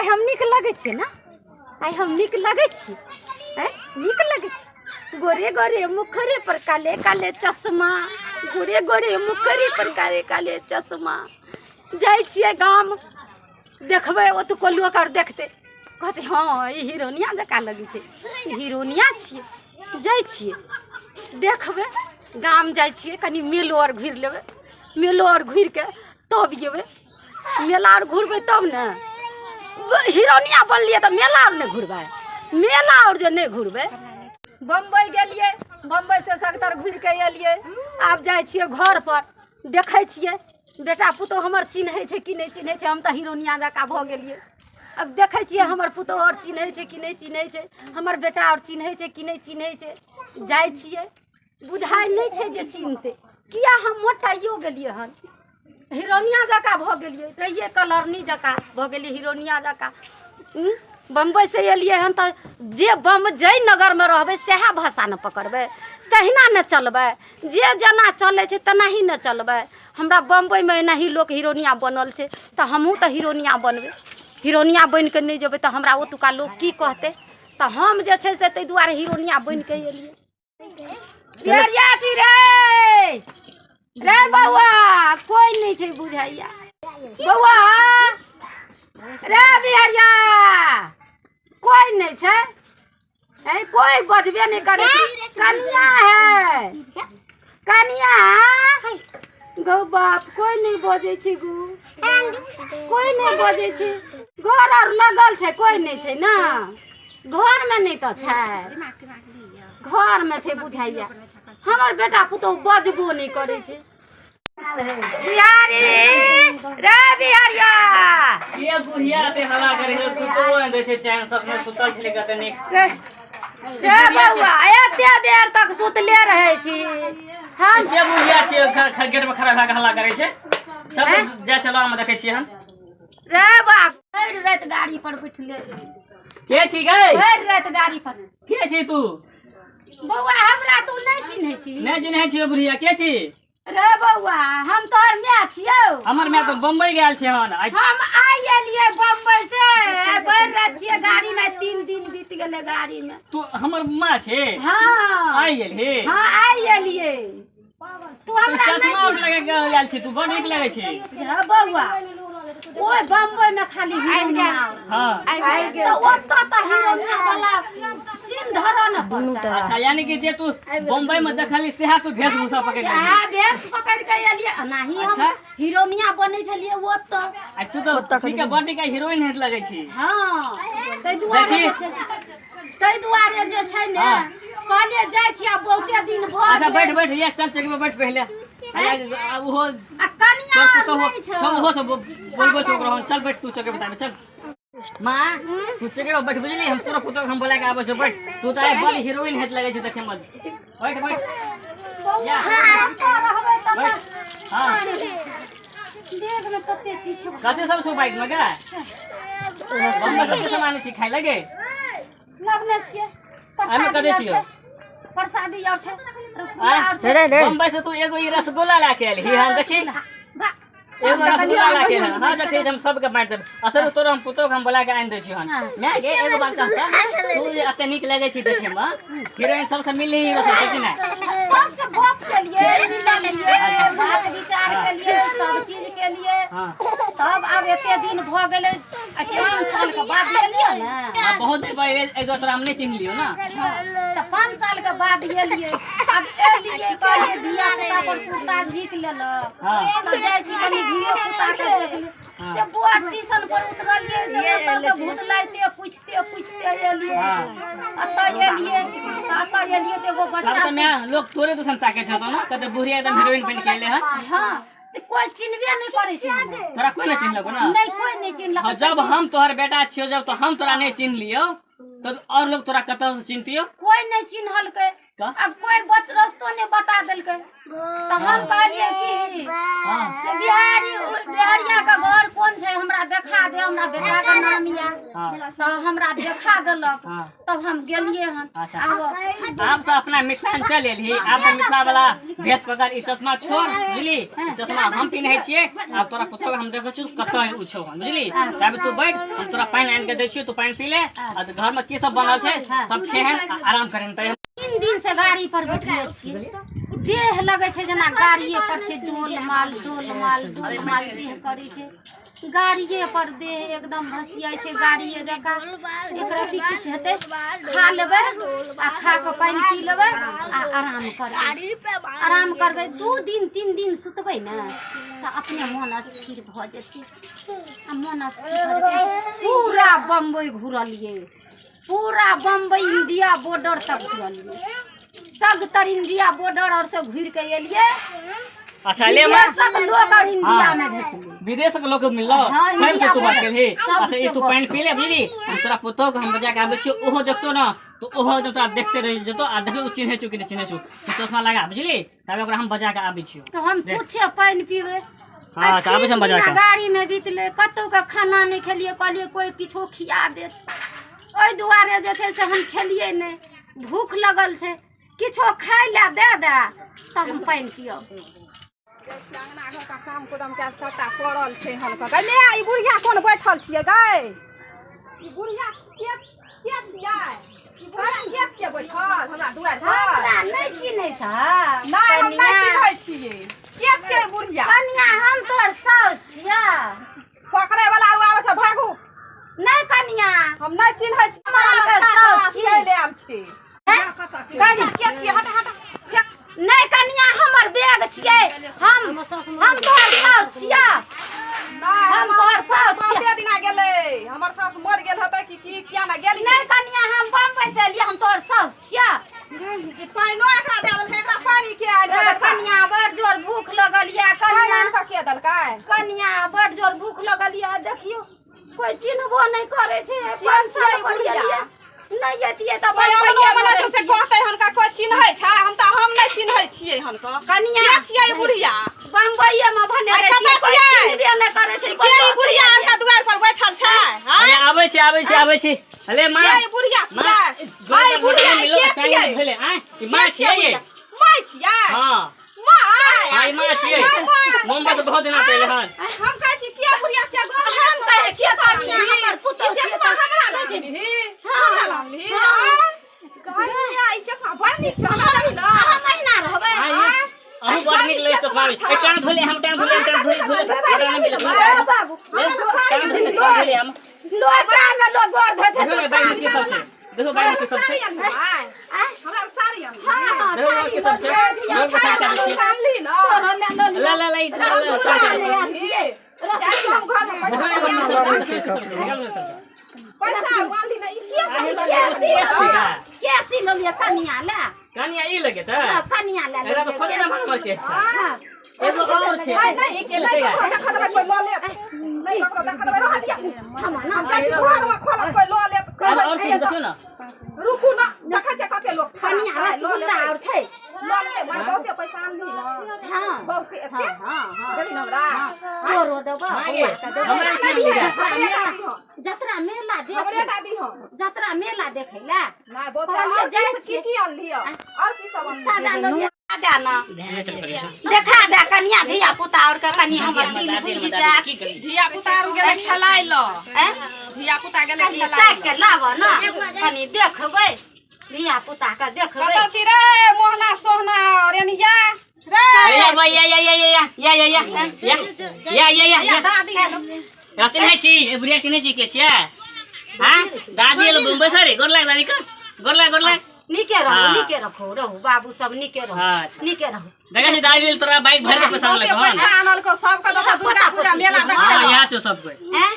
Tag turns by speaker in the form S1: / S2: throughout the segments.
S1: आइ हम नीक लगै छियै ने? आइ हम नीक लगै छी? आँय, नीक लगै छी? गोरे गोरे मुखरे पर काले काले चश्मा, गोरे गोरे मुखरे पर काले काले चश्मा। जाइ छियै गाम, देखबै ओतुको लोक आर देखतै, कहतै हँ ई हीरोनिया जकाँ लगै छै, ई हीरोनिया छियै। जाइ छियै देखबै, गाम जाइ छियै, कनि मेलो आर घुरि लेबै। मेलो आर घुरिके तब अयबै। मेला आर घुरबै तब ने। हीरोनिया बनलियै तऽ मेला आर नहि घुरबै? मेला आर जे नहि घुरबै। बम्बई गेलियै, बम्बई से सगतर घुरि कऽ एलियै। आब जाइ छियै घर पर, देखै छियै बेटा पुतोहु हमर चिन्है छै कि नहि चिन्है छै। हम तऽ हीरोनिया जकाँ भऽ गेलियै। आब देखै छियै हमर पुतोहु आओर चिन्है छै कि नहि चिन्है छै, हमर बेटा आओर चिन्है छै कि नहि चिन्है छै। जाइ छियै, बुझाइ नहि छै जे चिन्हतै, किया हम मोटाइयो गेलियै हन, हीरोनिया जकाँ भऽ गेलियै, रहियै कलरनी जकाँ भऽ गेलियै हीरोनिया जकाँ। बम्बइसँ एलियै हन तऽ जे बम जाहि नगरमे रहबै सएह भाषा ने पकड़बै, तहिना ने चलबै। जे जेना चलै छै तेनाही ने चलबै। हमरा बम्बइमे एनाही लोक हीरोनिया बनल छै तऽ हमहूँ तऽ हीरोनिया बनबै। हीरोनिया बनि कऽ नहि जेबै तऽ हमरा ओतुका लोक की कहतै? तऽ हम जे छै से ताहि दुआरे हीरोनिया बनि कऽ एलियै। बिहरिया छी रे, रे बौआ, कोई नहीं छै बुझाइया। बौआ रे बिहरिया, कोई नहीं छै। ए कोई बजबे नहीं करे छै। कनिया है, कनिया गौ बाप, कोई नहीं बजै छै गो, कोई नहीं बजै छै। घर आर लगल छै, कोई नहीं छै ने घरमे? नहि तऽ छै, घरमे छै बुझाइया। हमर बेटा पुतोहु बजबो नहि करै छै। बिहारी रे बिहारिया,
S2: के बुढ़िया एते हल्ला करे छै? सुतबो नहि दै छै चैन से। अपने सुतल छलै कते नीक।
S1: रे रे बौआ, एते बेर तक सुतले रहै छी हम।
S2: के बुढ़िया छियै गेट में खड़ा भए के हल्ला करे छै? चल जाइ चलो, हम देखै छियै हम।
S1: रे बाप, भरि राति गाड़ी पर बैठले छी।
S2: के छी गै?
S1: भरि राति गाड़ी पर।
S2: के छी तू?
S1: बौआ, हमरा तू नहि चिन्है छी?
S2: नहि चिन्है छियौ बुढ़िया, के छी?
S1: रे बौआ, हम तोहर माय छियौ।
S2: हमर माय तऽ बम्बई गेल छै हन आइ।
S1: हम आइ एलियै बम्बई से, आइ भरि राति छियै गाड़ी में, 3 दिन बीत गेलै गाड़ी में।
S2: तू हमर माँ छै?
S1: हाँ।
S2: आइ गेल हे?
S1: हाँ, आइ एलियै। तू
S2: तू
S1: हमरा
S2: चश्मा
S1: नहि
S2: और लगा के आयल छी, तू बड़ नीक लगै छी।
S1: हे बौआ, ओहि बम्बई में खाली हीरोनिया। तऽ ओतऽ तऽ हीरोनिया वाला सीन धरऽ ने पड़तै।
S2: अच्छा, यानी कि जे तू बम्बई में देखली सेहा तू वेशभूषा पकड़ के
S1: सएह वेश पकड़ के एलियै। एनाही हम
S2: अच्छा।
S1: हीरोनिया बनै छलियै ओतऽ।
S2: आ तू तऽ ठीक है, बड़ नीक हीरोइन हेत लगै छी।
S1: हँ, ताहि दुआरे
S2: देखी।
S1: जे छै ताहि दुआरे जे छै ने कहलियै जाइ छी, आब बहुते दिन भऽ
S2: अच्छा
S1: गेल।
S2: बैठ बैठ, ये चल चौकी पर बैठ पहिले। आ ओहो
S1: आ कनिया
S2: तोर
S1: आर
S2: पुतोहु
S1: नहि
S2: छौ
S1: छौ।
S2: ओहो सब बोलबो छौ ओकरो हम। चल बैठ तू चौकी पर, चल माँ, तू चौकी पर बैठ, बुझली? हम तोरा पुतोहु के हम बोला के आबै छौ। बैठ तू। तऽ आइ बड़ हीरोइन हेत लगै छै देखे मे। बैठ बैठ।
S1: बौआ,
S2: या।
S1: ओतऽ रहबै ततऽ।
S2: बैठ, हाँ।
S1: बैग में तते चीज छै।
S2: कते सब छौ बाइक में गे? बम्बई कते सामान छी खाय लगे?
S1: लबने छियै।
S2: एहिमे
S1: प्रसादी
S2: कते
S1: आर
S2: छियौ?
S1: छै, प्रसादी आर छै, रसगुल्ला आर छै।
S2: बम्बई से तू एगो ई रसगुल्ला ला के एलही हन? देखी।
S1: रसगुल्ला। वाह,
S2: एगो रसगुल्ला ला के एलहन। हाँ, देखी, हम सबके बाँटि देबै। अच्छा तोरा हम पुतोह के हम बोला के आनि दै छियौ हन। माय गे, एगो बात कहता, तू जे एते नीक लगै छी देखे मे, हीरोइन सबसे मिलली हीरो सबसे कि नहि?
S1: सबसे गप केलिए, मिललिए, बात विचार केलिए, सब चीज केलिए। तब आब एते दिन भऽ गेलै आ 5 साल के बाद गेलियै ने।
S2: आ बहुत दिन पहिले एगो तोरा हम नहि चिन्हलियौ ने।
S1: हाँ, तऽ 5 साल के बाद एलियै। आब एलियै, कहलियै धिया पुता पर सुरता झीक लेलक। तऽ जाइ छी कनि धियो पुता के देख ले। से बुआ ट्यूशन पर उतरलियै से ओतऽ से भूत लाइते पूछते पूछते एलियै। एतऽ एलियै तऽ एतऽ एलियै तऽ एगो
S2: तब
S1: बच्चा
S2: तऽ माय लोग तोरे दिसन ताकै छौ ने, कहते बुढ़िया एकदम हीरोइन बनि के एलै हन।
S1: हाँ, तऽ कोइ चिन्हबे नहि करै छै हमरा।
S2: तोरा कोई नहि चिन्हलको ने?
S1: नहि, कोइ नहि चिन्हलक।
S2: हाँ, जब हम तोहर बेटा छियौ, जब तो हम तोरा नहि चिन्हलियौ तऽ और लोग तोरा कतऽ से चिन्हतियौ?
S1: कोइ नहि चिन्हलकै। अब कोई बत रस्तो नहीं बता देलकै तऽ हम कहलियै कि से बिहारी बिहारिया के घर कोन छै हमरा देखा दे, हमरा बेटा के नाम या तऽ हमरा देखा देलक, तब हम गेलियै हन।
S2: आब तऽ अपना मिथिलांचल एलही, आब तऽ मिथिला वाला भेष पकड़, ई चश्मा छोड़, बुझली? चश्मा हम पिन्है छियै, आब तोरा पुतोह हम देखै छियौ कतऽ उ छौ हन, बुझली? तब तू बैठ, हम तोरा पानि आनि के दै छियौ, तू पानि पी ले, आ घर में की सब बनल छै सब खेहन, आराम करहन। तऽ
S1: 3 दिन से गाड़ी पर बैठले छियै, देह लगै छै जेना गाड़िए पर छै, डोल माल डोल माल डोल माल देह करै छै, गाड़िए पर देह एकदम भसियाइ छै गाड़िए जकाँ। एक रत्ती किछु हेतै खा लेबै आ खा कऽ पानि पी लेबै आ आराम करबै, आराम करबै 2 दिन 3 दिन सुतबै ने तऽ अपने मोन अस्थिर भऽ जेतै, आ मोन अस्थिर भऽ जेतै। पूरा बम्बई घुरलियै, पूरा बम्बई इंडिया बॉर्डर तक घुरलियै, सगतर इंडिया बॉर्डर और से घुर के एलियै।
S2: अच्छा ले मां
S1: सब लोग और इंडिया में भेटलै,
S2: विदेश के लोग मिललो, सब से तू बात केलही। अच्छा ई तू पानि पी ले, बुझली? हम तोरा पुतोह के हम बजा के आबै छियौ, ओहो देखतो ना तो ओहो एकदम तोरा देखते रहि जेतो, आ देखो चिन्है छौ कि नहि चिन्है छौ। तू चश्मा लगा, बुझली? तब ओकरा हम बजा के आबै छियौ।
S1: तो हम छुछे पानि पीबै।
S2: हां अच्छा आबै छी हम बजा के।
S1: गाड़ी में बीतलै, कतौ के खाना नहि खेलियै, कहलियै कोई किछो खिया देत, ओहि दुआरे जे छै से हम खेलियै नहि, भूख लगल छै, किछो खाय लए दे दे तब हम पानि पियब।
S3: अंगना घर का काम कुदम के सबटा पड़ल छै हन कऽ। ले ई बुढ़िया कोन बैठल छियै गै? ई बुढ़िया के के छियै? ई बुढ़िया के छियै बैठल हमरा दुआरि पर?
S1: हमरा नहि चिन्है छ?
S3: नहि, हम नहि चिन्है छियै। के छियै बुढ़िया?
S1: कनिया हम तोहर साउस छियै।
S3: पकड़े वाला आरू आबै छै, भागू।
S1: नहि कनिया,
S3: हम नहि चिन्है छी,
S1: हमरा साउस छी।
S3: चलि आयल छी। के छियै? हट हट।
S1: नहि कनिया हमर बैग छियै, हम तोहर साउस छियै। हम तोहर साउस छियै।
S3: कते दिना गेलै हमर साउस मर गेल हेतै कि की किया ना गेली?
S1: नहि कनिया हम बम्बई से एलियै, हम तोहर साउस छियै।
S3: ई पानिओ एकरा दए देलकै, एकरा पानि के आनि कऽ देलकै?
S1: कनिया बड़ जोर भूख लगल या कनिया।
S3: पानि के देलकै?
S1: कनिया बड़ जोर भूख लगल या, देखियौ कोई चिन्हबो नहि करै छै। 5 साल पर गेलियै, नहि एतियै तऽ
S3: बम्बई से कहतै हनका कोई चिन्है छै? हम तऽ हम नहि चिन्है छियै हनका।
S1: कनिया
S3: के छियै बुढ़िया?
S1: बम्बईये मे भने रहै छियै, कोई चिन्हबे नहि करै छै।
S3: के ई बुढ़िया हमरा दुआर पर बैठल छै?
S2: अरे आबै छी आबै छी आबै छी। अरे मां
S3: के ई बुढ़िया छियै? मां बुढ़िया के छियै?
S2: भेलै आय ई मां छियै?
S3: मां छियै?
S2: हां
S3: मां,
S2: आई मां छियै। मुंबई से बहुत दिना पहिले हन।
S3: हम कहै छी के बुढ़िया छियै?
S1: हम कहै छियै कनिया हमर पुतोह छियै।
S3: हमरा लानली, हमरा लानली। कनिया ई चश्मा बड़ नीक छै, हमरा देबही ना?
S1: अहाँ महीना रहबै।
S2: अहूँ बड़ नीक लगै चश्मा। एक टाइम धोले हम, टाइम धोले, टाइम धोले, धोले मिले
S1: बाबू।
S2: टाइम धोले, धोले हम।
S1: लोटा में लोग गोर धोइ छै।
S2: देखो बैग में की सब छै, देखो बैग में की सब छै।
S3: हमरा साड़ी आनली।
S1: हां
S2: देखो की सब छै। लोग के साड़ी छै।
S3: आनली ना?
S2: ला ला ला ई
S3: रसगुल्ला हम घर में पैसा आनली ना? ई के सब
S1: कैसी ललियै कनिया ले?
S2: कनिया ई लगे त
S1: कनिया ले
S2: एकरा त खोजे ना हमर केस छै।
S1: हां
S2: एगो और छै, ई के लगे?
S3: देखा देबै कोई ल लेत। नहि ककरो देखा देबै, रह दिया।
S1: हम ना
S3: हम कहै छी घर में खोलब कोई ल लेत।
S2: अब और किछु देखियौ ना।
S3: रुकू ना, देखै छै कते लोक।
S1: कनिया रसगुल्ला और छै?
S3: ल लेतै, मां बहुते पैसा आनली ना।
S1: हां
S3: बहुते एते।
S1: हां हां
S3: देली ना हमरा?
S1: तोरो देबो, बौआ के देबो।
S2: हमरा की लिया?
S1: जतरा मेला देख,
S3: हमरे टा दीहो।
S1: जतरा मेला देखै ला
S3: नहि बहुते। और की की आनली? और की सब आनली?
S1: सादा ललियै, सादा ना देखा दे कनिया धिया पुता और के कनि हमर दिल बुझि जेतै।
S3: धिया पुता आर गेलै खेलाय ल, धिया पुता गेलै खेलाय
S1: ताकि के लाब ना, कनि देखबै धिया पुता के देखबै।
S3: कतऽ छी रे मोहना सोहना रेनिया रे?
S2: अरे या या या या या या या या या या या
S3: दादी
S2: या चिन्है छी? ए बुढ़िया चिन्है छी के छियै? हां दादी एलो बम्बई से रे। गोर लाग दादी के, गोर लाग, गोर लाग।
S1: नीके रहू, नीके रखो रहू बाबू सब, नीके रहू, नीके रहू।
S2: देखै छी दादी तोरा बाइक भर के पैसा आनलक हन।
S3: पैसा आनलको सबके, देखो दुर्गा पूजा मेला देखै।
S2: हां यहाँ छौ सब कोई।
S1: हैं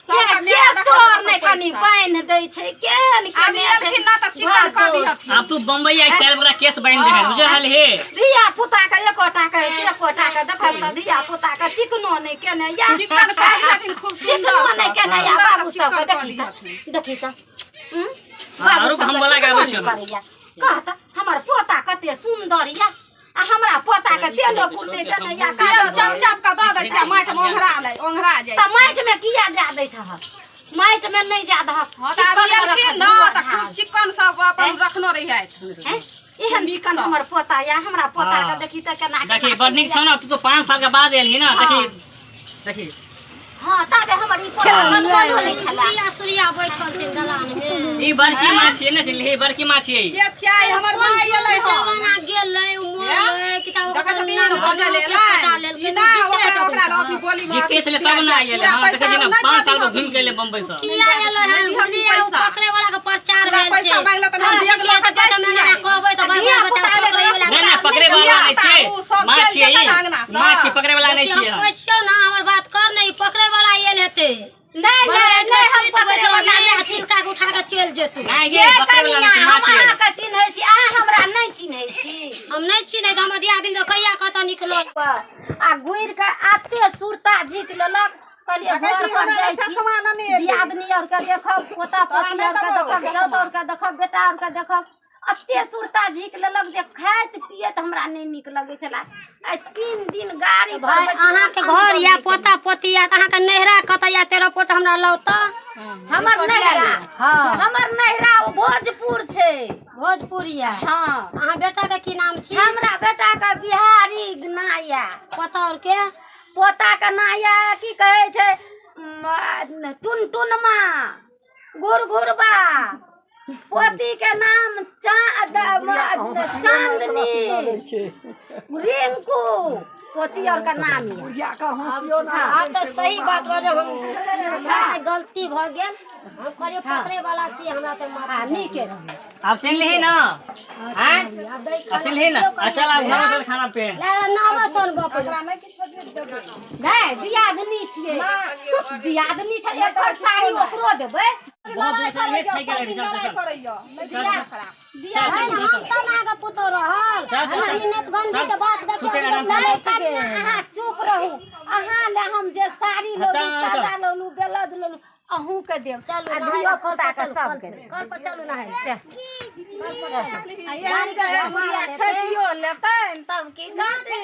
S3: सबके मेला
S1: के सोर नहि कनि पानि दै छै केहन
S3: आब एलखिन ना तऽ चिकन कऽ दिहथिन।
S2: आब तू बम्बई आ स्टाइल ओकरा केस बान्हि देहन, बुझल हे?
S1: धिया पुता के एकोटा के एकोटा के देखब तऽ धिया पुता के चिकनो नहि केने या,
S3: चिकन कऽ दिहथिन खूब सुन्दर।
S1: चिकनो नहि केने या बाबू सबके। देखी तऽ, देखी तऽ।
S2: बाबू हम बोला के आबै छियौ।
S1: कहता हमर पोता कते सुंदर या आ हमरा पोता के तेलो कुल नै देने या
S3: तेल चप चप के दऽ दै छियै माटि मे ओंघरा लै ओंघरा जाइ
S1: त माटि मे किया जा दै छह माटि मे नै जा दहक।
S3: हँ तऽ आब एलखिन न तऽ खूब चिकन सब अपन रखनो रहियै।
S1: एहन चिकन हमर पोता या हमरा पोता के देखी त केना
S2: देखी बड़ नीक छौ न तू तो 5 साल के बाद एलही न देखी देखी।
S1: हां तबे हमर ई पोता गनगन होलै छला
S4: सूर्या बैठल छै दलान में
S2: ई बड़की माँ छियै ने चिन्हली बड़की माँ छियै
S3: के छियै हमर माय एलै हन
S4: जमाना गेलै उ मरलै किताब
S3: देखै छथिन बजल एलै ई ना ओकरा ओकरा अथी गोली मार
S2: जीते छलै तब ना आयल। हां देखै छी ने 5 साल में घुमि के एलै बम्बई से
S4: किया एलै हन बुझलियै उ पकड़े वाला के प्रचार भेल छै
S3: पैसा मांगला त हम बैग लऽ के जाइ छियै
S4: कहबै त बाल बच्चा पकड़ै वाला
S2: नै नै पकड़े वाला नै छियै माँ छियै माँ छियै पकड़े वाला नै छियै
S4: कहै छियौ ना हमर बात कर नै पकड़े वाला आयल हेतै।
S1: नहीं नहीं नहीं हम पकड़े वाला नहीं छी
S4: छिलका के उठा के चल जेतौ।
S2: नहीं ये पकड़े वाला नहीं छी माँ छियै।
S1: हम अहाँ के चिन्है छी अहाँ हमरा नहीं चिन्है छी।
S4: हम नहीं चिन्है त हमर दियादिन त कहिया कत निकलो
S1: आ घुरि के आते सुरता झीक लेलक। कहलियै घर पर जाइ छी दियादनी और के देखब पोता पोती और के देखब जौत और के देखब बेटा और के देखब अते सुरता झीक लेलक जे खाइत पियत हमरा नहीं नीक लगै छला। आइ 3 दिन गाड़ी
S4: भाई अहाँके घर या पोता पोती या अहाँके नैहरा कतऽ या तेरा पोता हमरा लाउ तऽ।
S1: हमर नैहरा
S4: हाँ
S1: हमर नैहरा ओ भोजपुर छै।
S4: भोजपुर या
S1: हाँ।
S4: अहाँ बेटा के की नाम छी?
S1: हमरा बेटा के बिहारी ना या
S4: पोता और के
S1: पोता के ना या की कहै छै टुनटुनमा घुरघुरबा पोती के नाम चांदनी रिंकू पोती और का नाम
S4: या। आब तऽ सही बात बा जे हम गलती भ गेल हम कहलियै पकड़े वाला छी हमरा से माफ
S1: हां नीके रहे।
S2: आब सुन लिही ना हैं अब सुन लिही ना चल आब घर चल खाना पे
S4: नाम सुन बाप
S1: नहीं दियादनी छियै चुप दियादनी छै एकर साड़ी ओकरो देबै।
S3: लड़ाई करैया
S1: अहाँ चुप रहू अहाँ ले हम जे साड़ी लेलू सादा लेलू ब्लाउज लेलू अहूँ के देब आ धियो पुता के सब के
S4: कल पर चलू ना है
S3: ठेकियो लेतै तब की करतै।